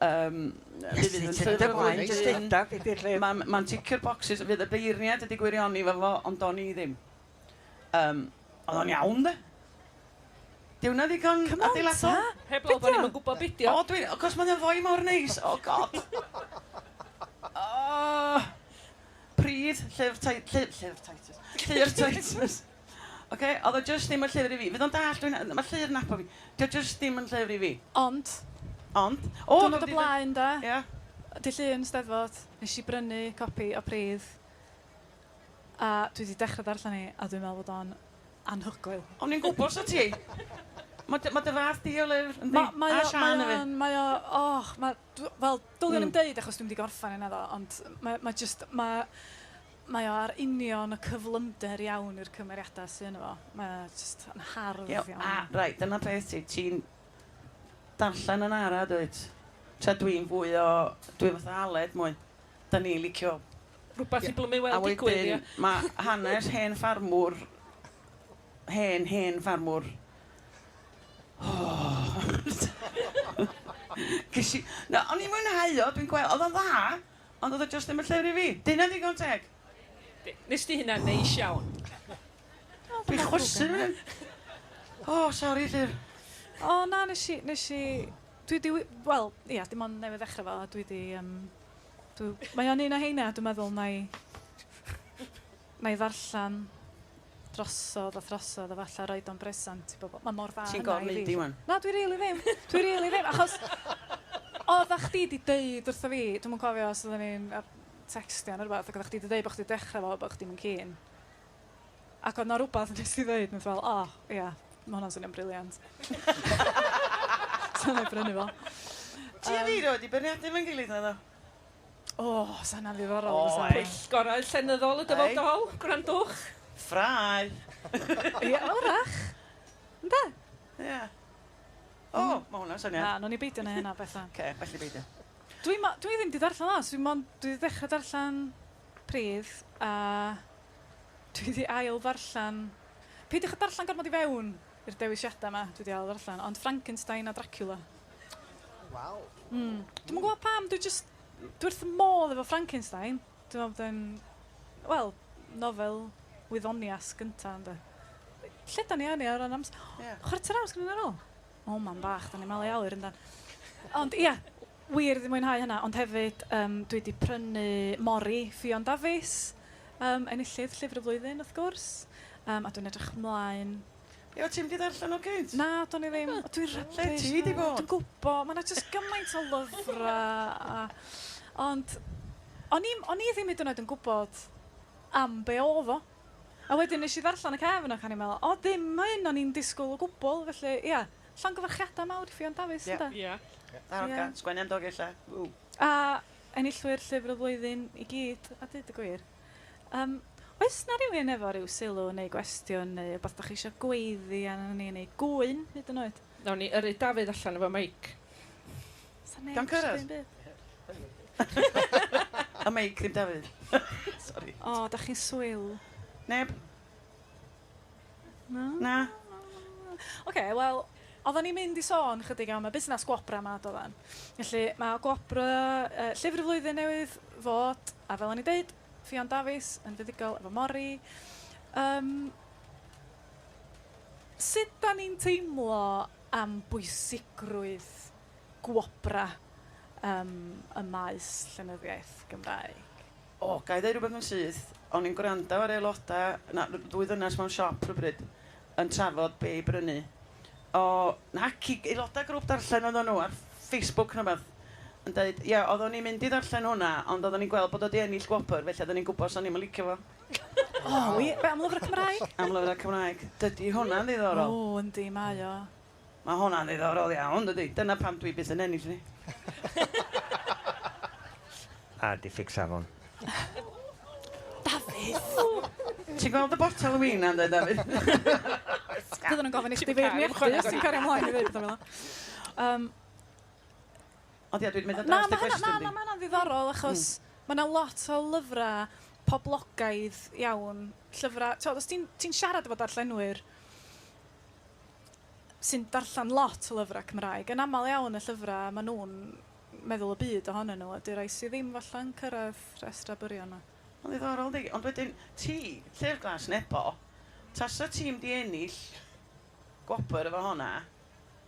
yym, mi fydd yn Iesu, llyfr tyd y dy flaen, jyst flwyddyn, deuda be 'di'r llyfr. mae'n mae'n ticio'r bocsys, fydd y beirniaid wedi gwirioni efo fo, ond o'n i ddim. Yym, oedd o'n iawn de. Di hwnna ddigon Come on adeiladol? ta! Heb law bod ni'm yn gwybod be' 'di o. O dwi, achos mae o'n foi mor neis, oh god. Oh, pridd, llyfr tai- llyfr, llyfr Titus, llyfr Titus. Oce, oedd o jyst ddim yn llyfr i fi. Fydd o'n dallt, dwi'n, mae llyfr yn nabod fi. Di o jyst ddim yn llyfr i fi. Ond, Ond, o! diwrnod o blaen de, Ia. Dydd Llun, Steddfod, nes i brynu copi o Pridd. A dwi 'di dechrau darllen hi a dwi'n meddwl bod o'n anhygoel. O'n i'n gwybod 'sa ti! Mae dy, ma dy fath di o lyfr, yndi? Ma, mae A o, Siân mae hefyd. o'n, mae o, och, mae, dw- fel, dylwn i'm deud achos dwi'm 'di gorffen hi naddo, ond mae, mae jyst, mae, mae o ar union y cyflymder iawn i'r cymeriadau sy yno fo. Mae o jyst yn hardd Ie, iawn. a reit, dyna peth ti, ti'n darllen yn ara, dwyt? Tra dwi'n fwy o, dwi fatha Aled mwy. Da ni'n licio Rhywbeth i blwm i A weld digwydd, wedyn ia. mae hanes hen ffarmwr, hen, hen ffarmwr. Oh. Ges i... Na, o'n i'n mwynhau o, dwi'n gweld, oedd o'n dda, ond oedd o jyst ddim yn llyfr i fi. Dyna ddigon teg. Nes di hynna'n neis iawn. Dwi'n chwysu fan hyn. O, sori, Llyr. O na, nes i, nes i, dwi 'di, wel, ia, dim ond newydd ddechrau fo, a dwi 'di, yym, Dw... Mae o'n un o heina dwi'n meddwl wna i... wna i ddarllen drosodd a throsodd a falle roid o'n bresant i bobl. Mae mor dda Ti'n hynna i gorwneud fi. di wan. Na, dwi rili ddim. Dwi rili ddim, achos oeddach chdi 'di deud wrtho fi, dwi'm yn cofio os oedden ni'n ar tecstio neu rywbeth, ac oeddach chdi 'di deud bod chdi 'di dechrau fo, bod chdi'm yn keen. Ac oedd 'na rywbeth nes di ddeud, wnaeth fel, o, ia, mae hwnna'n swnio'n brilliant. So wna i brynu fo. Ti a fi rioed 'di beirniadu efo'n gilydd naddo? O, sa hynna'n ddiddorol O, fysa? ei. Pwyllgorau llenyddol y dyfodol, gwrandwch. Ffrae! Ia, wrach. Ynde? Ia. O, ma' hwnna'n syniad. Na, nawn ni beidio neud hynna, Bethan. Ocê, well i beidio. Dwi mo- dwi ddim 'di darllen lot, dwi mond, dwi 'di dechrau darllen Pridd, a dwi 'di ail ddarllen... Peidiwch â darllen gormod i fewn i'r dewisiadau 'ma dwi 'di ail ddarllen, ond Frankenstein a Dracula. Waw. Dwi'm yn gwybod pam, dwi jyst... Dwi wrth fy modd efo Frankenstein. Dwi'n meddwl bod o'n, wel, nofel wyddonias gynta, ynde. Lle dan ni arni o ran amser? Ie. Chwarter awr sgynnon ni ar ôl? O, mam bach, da ni'n malu awyr yndan. Ond ia, wir 'di mwynhau hynna, ond hefyd yym dwi 'di prynu Mori Ffion Dafis, yym enillydd Llyfr y Flwyddyn wrth gwrs, yym a dwi'n edrych ymlaen. Be, o't ti'm 'di darllen o gynt? Na, do'n i ddim. O, dwi'n Lle rubbish. ti 'di bod? Dwi'n gwybod, mae 'na jyst gymaint o lyfrau a... Ond o'n i'm, o'n i ddim hyd yn oed yn gwybod am be oedd o. A wedyn nes i ddarllen y cefn ac o'n i'n meddwl, o ddim hyn o'n i'n disgwyl o gwbl, felly ia, llongyfarchiadau mawr i Ffion Dafis, Ie. ynde? Ia. Darogan, sgwennu am Dolgellau. Ww. A enillwyr Llyfr y Flwyddyn i gyd, a dweud y gwir. Um, oes na rywun efo rhyw sylw neu gwestiwn neu rywbeth da chi eisiau gweiddi arnon ni neu gŵyn hyd yn oed? Nawn ni yrru Dafydd allan efo meic. Sa neb Dio'n isio cyrraedd? dim byd. Y meic, ddim Dafydd. Sori. O, da chi'n swil. Neb? Na? Na. Oce, wel, oedden ni'n mynd i sôn chydig am y busnes gwobrau yma, doedden. Felly, mae gwobrau Llyfr y Flwyddyn newydd fod, a fel o'n i'n deud, Ffion Dafis yn fuddugol efo Mori. Um, sut da ni'n teimlo am bwysigrwydd gwobrau um, y maes llenyddiaeth Gymraeg? O, ga i ddeud rhywbeth yn syth? O'n i'n gwrando ar aelodau, na, ddwy ddynes mewn siop rhywbryd, yn trafod be i brynu. O, naci, aelodau grŵp darllen oedden nhw ar Facebook neu beth, yn deud, ie, oeddwn i'n mynd i ddarllen hwnna, ond oeddwn i'n gweld bod o 'di ennill gwobr, felly oeddwn i'n gwybod 'swn i'm yn licio fo. O, wir? Be, am lyfrau Cymraeg? Am lyfrau Cymraeg. Dydy hwnna'n ddiddorol. O, yndi, mae o. Mae hwnna'n ddiddorol iawn, dydy. Dyna pam dwi byth yn ennill ni. A diffyg safon. Dafydd! Ti'n gweld y botel o win 'na, Dafydd? Bydden nhw'n gofyn i chdi feirniadu os ti'n cario ymlaen i ddweud pethau fel 'na. Ond ia, dwi wedi mynd ar Na, draws dy ma' hynna, gwestiwn na, di. na, ma' hynna'n ddiddorol achos ma' 'na lot o lyfrau poblogaidd iawn, llyfrau, t'wod, os ti'n ti siarad efo darllenwyr sy'n darllen lot o lyfrau Cymraeg, yn aml iawn y llyfrau maen nhw'n meddwl y byd ohonyn nhw ydy'r rhai sydd ddim falle'n cyrraedd rhestrau byrion nhw. Mae'n ddiddorol, di. Ond wedyn, ti, Llyfr Glas Nebo, tasa ti'n di ennill gwobr efo honna,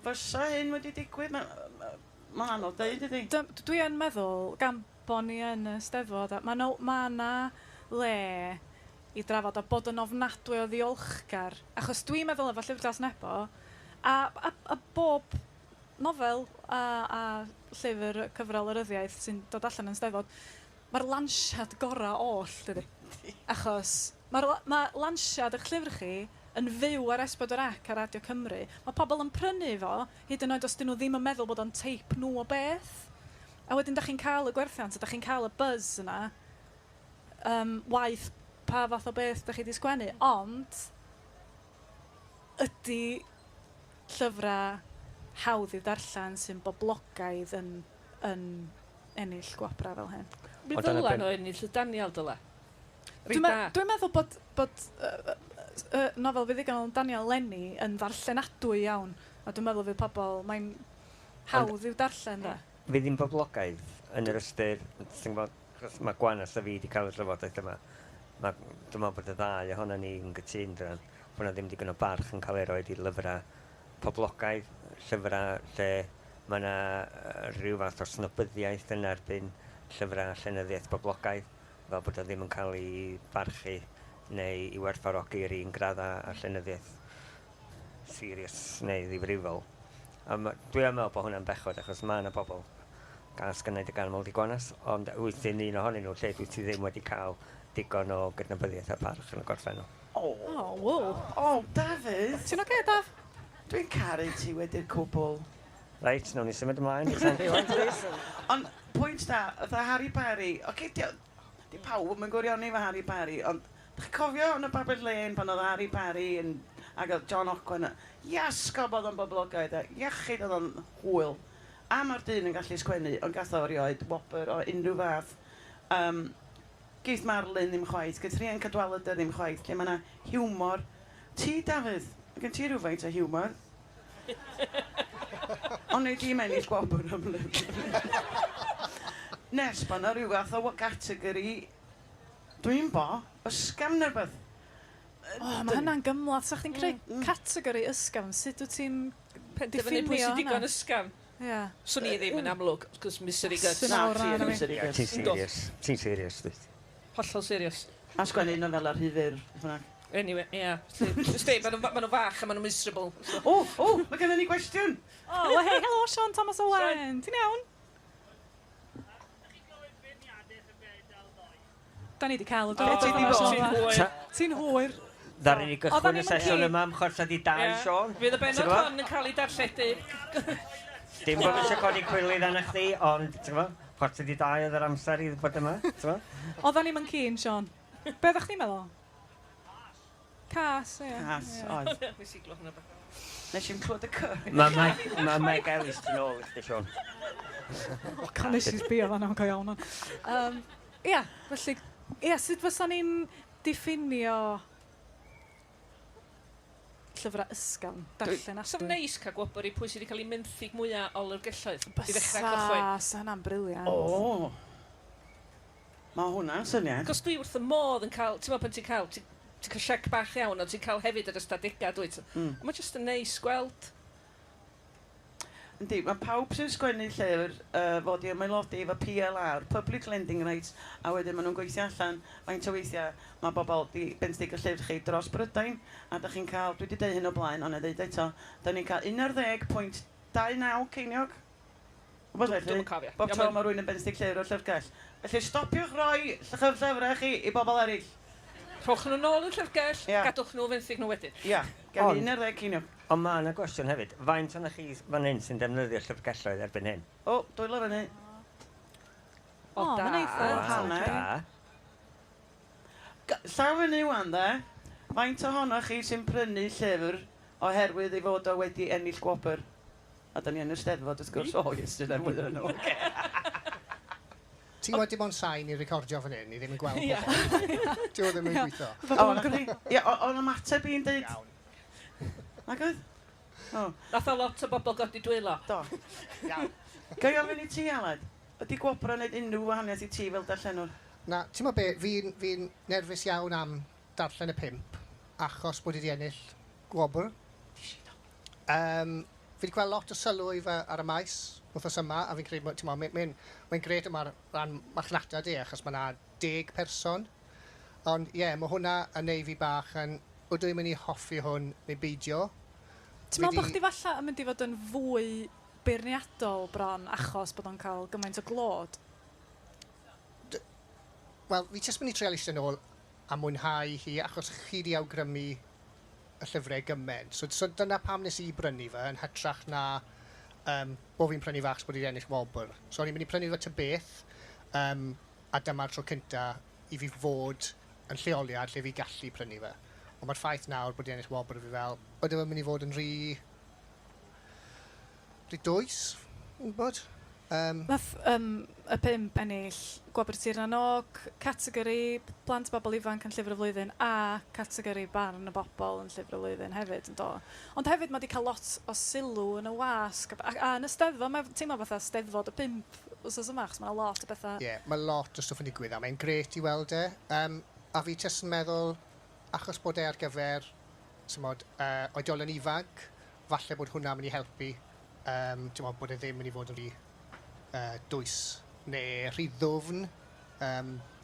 fysa hyn wedi digwydd? Mae'n ma anodd deud, ydy? Dwi yn meddwl, gan bo ni yn y Steddfod, a ma' 'na ma' 'na le i drafod a bod yn ofnadwy o ddiolchgar, achos dwi'n meddwl efo Llyfr Glas Nebo, a, a, a bob nofel a, a llyfr cyfrol yr ryddiaith sy'n dod allan yn Steddfod, mae'r lansiad gorau oll, dydy. Achos mae'r ma lansiad eich llyfr chi yn fyw ar S4C a Radio Cymru. Mae pobl yn prynu fo, hyd yn oed os dyn nhw ddim yn meddwl bod o'n teip nhw o beth. A wedyn da chi'n cael y gwerthiant, a da chi'n cael y buzz yna, waeth pa fath o beth da chi wedi sgwennu. Ond, ydy llyfrau hawdd i'w darllen sy'n boblogaidd yn ennill gwobrau fel hyn? Mi Ond dyna ddyla be- nhw ennill y Daniel dyla. Reit Dwi'n me da. dwi meddwl bod nofel fuddugol Daniel Lenny yn ddarllenadwy iawn. A dwi'n meddwl fydd pobl, mae'n hawdd i'w darllen, de. Fydd hi'n boblogaidd yn yr ystyr, ti'n gwybod, achos mae Gwanas a fi wedi cael y drafodaeth yma. Dwi'n meddwl bod y ddau ohono ni yn gytûn dran, bod 'na ddim digon o barch yn cael ei roed i lyfrau poblogaidd, llyfrau lle mae yna rhyw fath o snobyddiaeth yn erbyn llyfrau llenyddiaeth boblogaidd, fel bod o ddim yn cael ei barchu neu i werthfawrogi yr un graddau a llenyddiaeth serious neu ddifrifol. A dwi yn meddwl bod hwnna'n bechod, achos mae yna bobl gas gynna i dy ganmol di Gwanas, ond wyt ti'n un ohonyn nhw lle dwyt ti ddim wedi cael digon o gydnabyddiaeth a parch yn y gorffennol. O, Oh, wow. o, Dafydd, Ti'n oce, okay, Daf? dwi'n caru ti wedi'r cwbl. Reit, nawn ni symud ymlaen i Sandy Owen, please. Ond pwynt da, fatha Harry Parry, oce, di, di pawb yn gwirioni efo Harry Parry, ond dych chi'n cofio yn y Babell Lane pan oedd Harry Parry yn, ac oedd John Ogwen, iasgob oedd o'n boblogaidd, a iechyd oedd o'n hwyl. A mae'r dyn yn gallu sgwennu, ond gath o erioed wobr o unrhyw fath. Geith Marlin ddim chwaith, geith Rhian Cadwaladr ddim chwaith, lle mae yna hiwmor. Ti, Dafydd, mae gen ti rhywfaint o hiwmor. Ond nei di'm ennill gwobr am lyfr. Nes bod 'na rhyw fath o gategori, dwi'n bo, ysgafn neu rhywbeth. O, mae hynna'n gymhleth. Sa chdi'n creu categori ysgafn, sut wyt ti'n Penderfynu pwy diffinio sy'n digon hynna? ysgafn. Ie. Swn i ddim yn amlwg, cos misery guts. Sy'n Na, awr ti na, yn na fi. misery Ie, guts. ti'n serious. Ti'n serious, dwyt. Hollol serious. A sgwennu nofela rhy fyr. Beth bynnag. Anyway, ie. Yeah. Just deud, maen nhw, ma nhw fach a maen nhw miserable. So. O, mae gennym ni gwestiwn. O, well, hei, helo, Sean Thomas Owen. Ti'n iawn? Da ni wedi cael y O, dod. ti 'di bod? Ti'n hwyr. Ti'n hwyr. Ddaru ni Oeddan gychwyn ni'm y yn sesiwn keen. yma am 1:45, Ie. Sean. Fydd y Ti'n bennod gwbod? hon yn cael ei darlledu. Dim bod eisiau codi cwilydd arna chdi, ond, ti'n gwbod, 1:45 oedd yr amser i fod yma, ti'n gwbod? Oeddan ni'm yn keen, Sean. Be oeddech chdi'n meddwl? Cas, ie. Cas, Ie. oedd. Nes i glwad hwnna bach. Nes i'm clywed y c. Mae Meg Ellis tu nôl i chdi, Sean. O, can nes i sbio fan o'n go iawn. Ond. Ia, felly, ia, sut fysa ni'n diffinio llyfrau ysgafn, darllen Sa'n adwy? neis cael gwobr i pwy sydd wedi cael ei menthyg mwyaf o lyfrgelloedd. I ddechrau cychwyn. Bysa, sa hynna'n brilliant. O. Mae hwnna'n syniad. Cos dwi wrth y modd yn cael, ti'n meddwl pan ti'n cael, ti'n cael siec bach iawn, ond ti'n cael hefyd yr ystadegau, dwyt. Mae jyst yn neis gweld. Yndi, mae pawb sy'n sgwennu llyfr fod i ymaelodi efo PLR, Public Lending Rights, a wedyn maen nhw'n gweithio allan faint o weithiau mae bobl di benthyg y llyfr chi dros Brydain, a da chi'n cael, dwi wedi deud hyn o blaen, ond na ddeud eto, da ni'n cael 11.29 ceiniog. Rhywbeth felly. Dwi'm yn cofio. Bob Ie, tro mae rhywun yn benthyg llyfr o'r llyfrgell. Felly stopiwch roi llyfrau chi i bobl eraill. Rhowch nhw nôl i'r llyfrgell, Ia. gadwch nhw fenthyg nhw wedyn. Ia, gen Ond- 11 ceiniog. Ond mae yna gwestiwn hefyd. Faint ohonoch chi fan hyn sy'n defnyddio llyfrgelloedd erbyn hyn? O, dwylo fyny. O, O, da. ma'n eitha. Wel, hanner. Da. Llaw fyny wan, de. Faint ohonoch chi sy'n prynu llyfr oherwydd ei fod o wedi ennill gwobr? A da ni yn y Steddfod, wrth gwrs. O, yes, dyna mwy o'n nhw. Ti'n gwybod dim ond sain i recordio fan hyn, ni ddim yn gweld pobl. Ti o ddim yn gweithio. O, na chdi. Ie, o'n ymateb i'n deud... Iawn. Nag oedd? O, Nath o lot o bobl godi dwylo. do. Iawn. Ga i ofyn i ti, Aled? Ydy gwobr yn neud unrhyw wahaniaeth i ti fel darllenwr? Na, ti'n gwybod be, fi'n fi nerfus iawn am darllen y pump, achos bod i wedi ennill gwobr. Fi wedi gweld lot o sylw i fe ar y maes wythnos yma, a fi'n credu, ti'n gwbod, mae'n mae grêt yma ran marchnata di, achos mae yna 10 person. Ond ie, yeah, mae hwnna yn neud fi bach yn, ydw i'n mynd i hoffi hwn neu beidio? Ti'n meddwl Fi bod 'di- chdi falle yn mynd i fod yn fwy beirniadol bron achos bod o'n cael gymaint o glod? Wel, fi jyst mynd i treial eistedd nôl a mwynhau hi, achos chi di awgrymu y llyfrau gymaint. So dyna pam nes i brynu fe, yn hytrach na bod fi'n prynu fe achos bod i 'di ennill wobr. So o'n i'n mynd i prynu fe ta beth, a dyma'r tro cynta i fi fod yn lleoliad lle fi gallu prynu fe. Ond mae'r ffaith nawr bod i ennill wobr fi fel, ydy fe'n mynd i fod yn rhy dwys, yn gwybod? Nath y pump ennill Gwobr Tir na n-Og, categori plant bobl ifanc yn Llyfr y Flwyddyn a categori barn y bobl yn Llyfr y Flwyddyn hefyd, yn do. Ond hefyd mae wedi cael lot o sylw yn y wasg a yn y Steddfod, mae'n teimlo fatha Steddfod y pump wythnos yma, achos mae 'na lot o bethau. Ie, yeah, mae lot o stwff yn digwydd a mae'n grêt i weld e. A fi jyst yn meddwl, achos bod e ar gyfer t'mod, oedolion ifanc, falle bod hwnna'n mynd i helpu. T'mod, bod e ddim mynd i fod yn rhy dwys neu rhy ddwfn.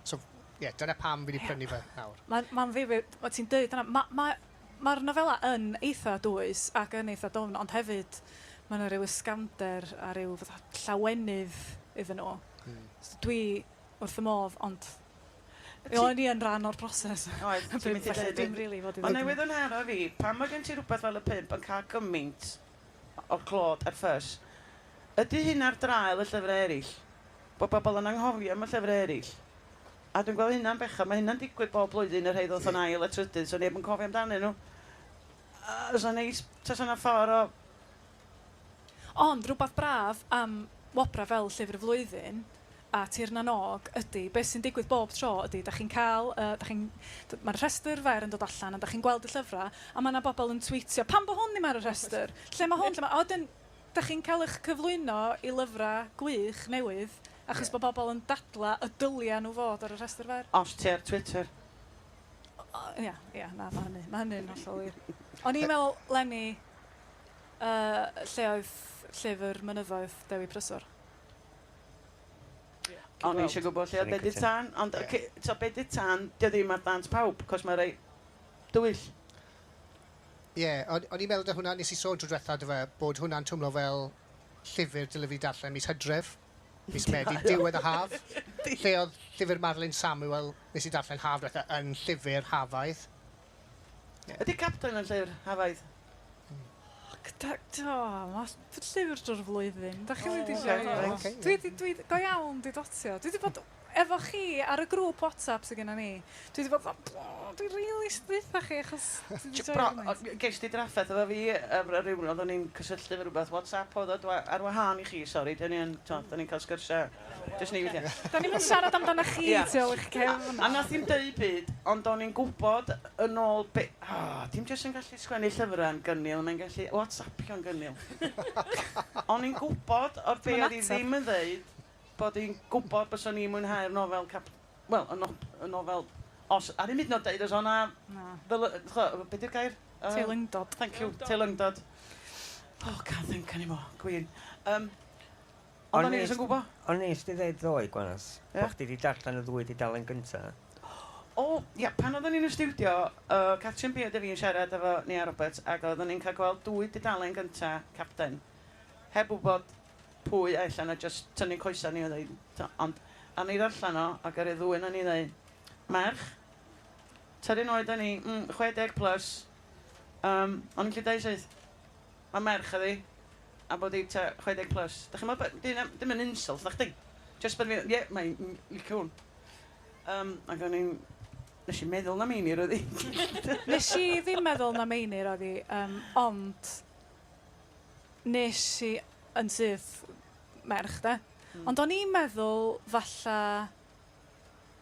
So, ie, yeah, dyna pam fi wedi prynu fe nawr. Mae'n ma ddifyr, o ti'n dweud yna, mae'r ma nofela yn eitha dwys ac yn eitha dwfn, ond hefyd mae yna rhyw ysgafnder a rhyw fatha llawenydd iddyn nhw. So dwi wrth y modd, ond o'n i yn rhan o'r broses. Oedd, ti'n mynd i Felly ddeud. Dwi'n rili fod i Ond ddweud. newydd yn hero fi, pan mae gen ti rhywbeth fel y pump yn cael gymaint o clod ar ffys, ydy hyn ar draul y llyfrau eraill? Bod bobl yn anghofio am y llyfrau eraill? A dwi'n gweld hynna'n bechod, mae hynna'n digwydd bob blwyddyn y rhai ddoth yn ail a trydydd, so neb yn cofio amdanyn nhw. A neis, tasa yna ffordd o... Ond rhywbeth braf am wobra fel Llyfr y Flwyddyn a Tir na n-Og ydy, beth sy'n digwydd bob tro ydy, da chi'n cael, da chi'n, mae'r rhestr fer yn dod allan a da chi'n gweld y llyfrau a mae yna bobl yn tweetio, pam bod hwn ddim ar y rhestr? Lle mae hwn? Lle mae... A wedyn, da chi'n cael eich cyflwyno i lyfrau gwych newydd achos bod bobl yn dadla y dylia nhw fod ar y rhestr fer. Os ti ar Twitter. Ia, ia, na, mae hynny'n hollol wir. O'n i'n meddwl, Lenny, lle oedd llyfr mynyddoedd Dewi Prysor? O'n i eisiau gwybod lle oedd Swn i'n Bedydd cytuno. Tân, ond so Bedydd Tân, dio ddim ar dant pawb, cos mae rei dywyll. Ie, yeah, o'n i'n meddwl dy hwnna, nes i sôn tro diwetha dy fe, bod hwnna'n twmlo fel llyfr dyle fi darllen mis Hydref, mis Medi, diwedd y haf. Lle oedd llyfr Madeline Samuel, nes i darllen haf diwetha, yn llyfr hafaidd. Ydy Captain yn llyfr hafaidd? Do, mae llyfr drwy'r flwyddyn. Da chi'n mynd i O, siarad. reit. Ocê, ie. Dwi go iawn, di dotio. Dwi wedi bod efo chi ar y grŵp WhatsApp sydd gennym ni. Dwi wedi bod, "O, dwi rili eisiau deutha chi, achos dwi 'di joio Bro, gymaint." ges di drafferth efo fi ar ryw oedden ni'n cysylltu efo rhywbeth WhatsApp oedd o ar wahân i chi, sori, dyn ni'n dyn ni'n cael sgyrsiau, jyst ni weithiau. Da ni'n mynd siarad amdano chi tu ôl i'ch cefn. A nath hi'm deud byd, ond o'n i'n gwybod yn ôl be... Oh, dim jyst yn gallu sgwennu llyfrau yn gynnil, mae'n gallu WhatsAppio'n gynnil. O'n i'n gwybod o'r be Ma'n oedd hi ateb. ddim yn ddeud, bod hi'n gwybod byswn i'n mwynhau'r nofel cap... Wel, y nofel... Os, ar un hyd yn oed deud os o'na... Na. Fel, be di'r gair? Teilyngdod. Thank you, teilyngdod. Oh, can't think anymore, gwyn. Ond o'n i jyst yn gwybod. Ond nes di ddeud ddoe, Gwanas, bod chdi wedi darllen y ddwy dudalen gynta. O, ia, pan oedden ni'n y stiwdio, Catrin Beard a fi yn siarad efo Nia Roberts, ac oedden ni'n cael gweld dwy dudalen gynta Capten. Heb wybod pwy allan a just tynnu coesau ni o ddeud. Ond, a ni ddarllen o, ac ar y ddwy o'n i ddeud, merch, Tua'r un oed â ni, mm, 60 plus. Um, o'n i'n gallu deud syth. Mae merch ydi, a bod hi tua 60 plus. Dach chi'n meddwl bod... 'di hynna ddim yn insult nachdi? Jyst bod fi'n... Ie, mae'n licio hwn. Um, ac o'n i'n... Nes i meddwl na Meinir oedd hi. Nes i ddim meddwl na Meinir oedd hi, um, ond nes i yn syth merch de. Ond o'n i'n meddwl falla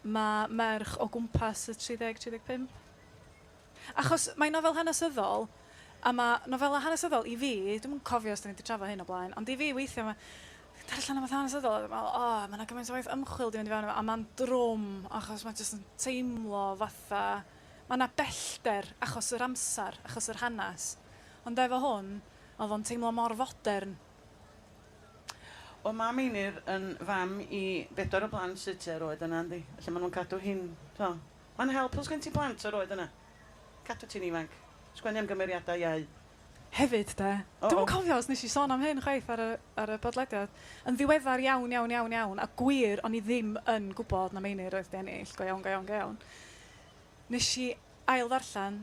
ma' merch o gwmpas y 30, 35. Achos mae'n nofel hanesyddol, a ma' nofelau hanesyddol i fi, dwi'm yn cofio os 'dan ni 'di trafod hyn o blaen, ond i fi weithiau ma' darllen rywbeth hanesyddol a dwi'n meddwl, o, ma' 'na gymaint o waith ymchwil 'di mynd i fewn iddo fo, a ma'n drwm achos mae jyst yn teimlo fatha ma' 'na bellter achos yr amser, achos yr hanes. Ond efo hwn, oedd o'n teimlo mor fodern. Wel, ma' Meinir yn fam i bedwar o blant sydd tua'r oed yna, yndi? Felly maen nhw'n cadw hi'n, tibod... Mae'n help os gen ti blant o'r oed yna. Cadw ti'n ifanc. Sgwennu am gymeriadau iau. Hefyd de, O, dwi'm o. yn cofio os nes i sôn am hyn chwaith ar y ar y podlediad, yn ddiweddar iawn iawn iawn iawn, a gwir o'n i ddim yn gwybod na Meinir oedd 'di ennill, go iawn go iawn go iawn, nes i ail ddarllen,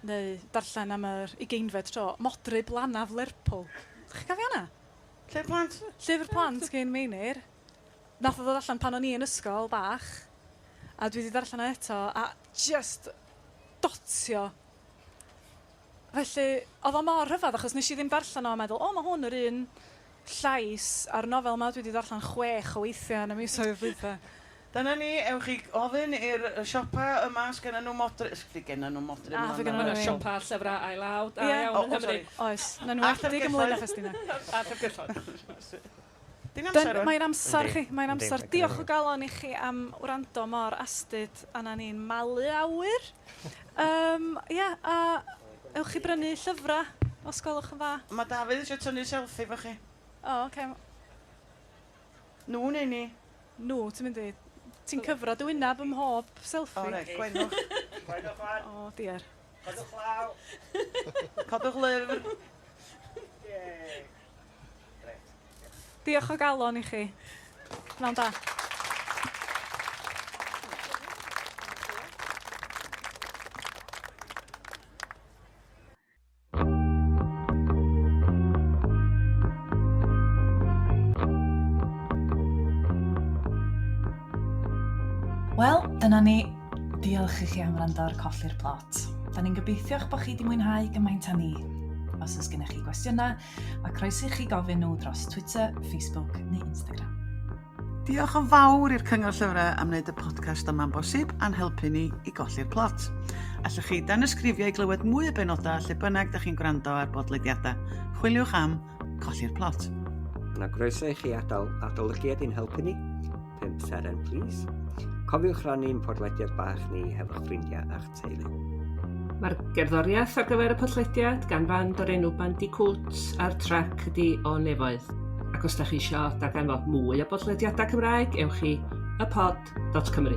neu darllen am yr ugeinfed tro, Modryb Lanaf Lerpwl. Dach chi'n cofio hwnna? Llyfr plant? Llyfr plant gen Meinir. Nath o ddod allan pan o'n i yn ysgol bach, a dwi 'di darllen o eto, a jyst dotio. Felly, oedd o mor rhyfedd, achos nes i ddim darllen o a meddwl, o, mae hwn yr un llais a'r nofel 'ma dwi 'di darllen chwech o weithiau yn y misoedd dwytha. Dyna ni, ewch i ofyn i'r siopa yma os gennyn nhw modry-, os gennyn nhw modryb Na, fe gennyn Mae nhw 'na ddim. siopa llyfrau ail law da Ie. iawn O, yng o, Nghymru. sori. Oes, yn A enwedig ym llyfrgelloedd. Mlaenau Ffestiniog. A llyfrgelloedd. Di'n amser Dyn, rwan. mae'n amser Yndi, chi, mae'n yndi, amser. mae Diolch gynna o fi. galon i chi am wrando mor astud a na ni'n malu awyr. Um, ie, a ewch i brynu llyfrau os gwelwch yn dda. Mae Dafydd eisiau tynnu selfie efo chi. O, oce. Nhw neu ni? Nhw, ti'n mynd i... Ti'n cyfro dy wyneb ym mhob selfie. O, reit, gwenwch. Gwenwch wan, O, diar. codwch law. Codwch lyfr. Yay. Reit. Diolch o galon i chi. Pnawn da. Wel, dyna ni. Diolch i chi am wrando ar Colli'r Plot. Da ni'n gobeithio'ch bod chi wedi mwynhau gymaint â ni. Os oes gennych chi gwestiynau, mae croeso i chi gofyn nhw dros Twitter, Facebook neu Instagram. Diolch yn fawr i'r Cyngor Llyfrau am wneud y podcast yma'n bosib a'n helpu ni i golli'r plot. Allwch chi danysgrifio i glywed mwy o benodau lle bynnag da chi'n gwrando ar bodlediadau. Chwiliwch am Colli'r Plot. Yna groeso i chi adael adolygiad i'n helpu ni. 5 seren, please. Cofiwch rannu'n podlediad bach ni hefo'ch ffrindiau a'ch teulu. Mae'r gerddoriaeth ar gyfer y podlediad gan fand o'r enw Bandicoot a'r trac ydi O Nefoedd. Ac os da chi isio darganfod mwy o bodlediadau Cymraeg, ewch i ypod.cymru.